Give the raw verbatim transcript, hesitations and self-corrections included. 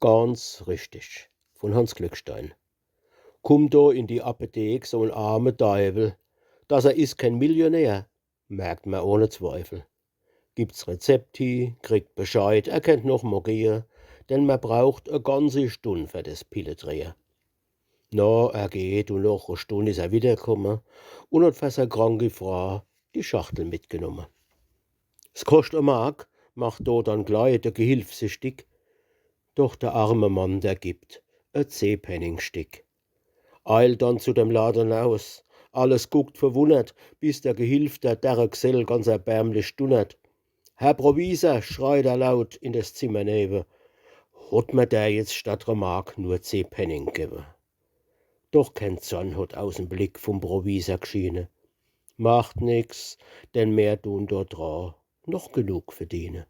Ganz richtig, vun Hanns Glückstein. Kummt do in die Apothek so en arme Deiwel, dass er is keen Millionär, merkt mer ohne Zweifel. Gibt's Rezept hie, kriegt Bescheid, er kennt noch mol gehe, denn mer braucht e ganzi Stunn fer des Pilledrehe. Na, er geht un noch e Stunn is er widderkumme un hot fer sei kranki Fraa die Schachtel mitgenumme. S koscht e Mark, macht do dann glei de Gehilf sich dick. Doch der arme Mann, der gibt e Zehpenningstick. Eilt dann zu dem Lade naus. Alles guckt verwunnert, bis der Gehilf, der derre Gsell, ganz erbärmlich dunnert. „Herr Provisor“, schreit er laut in des Zimmer newe, „hot mer der jetzt statt re Mark nur zeh Penning gewwe?“ Doch keen Zorn hot aus em Blick vum Provisor gschiene. „Macht nix, denn mer dun dort dra noch genug verdiene.“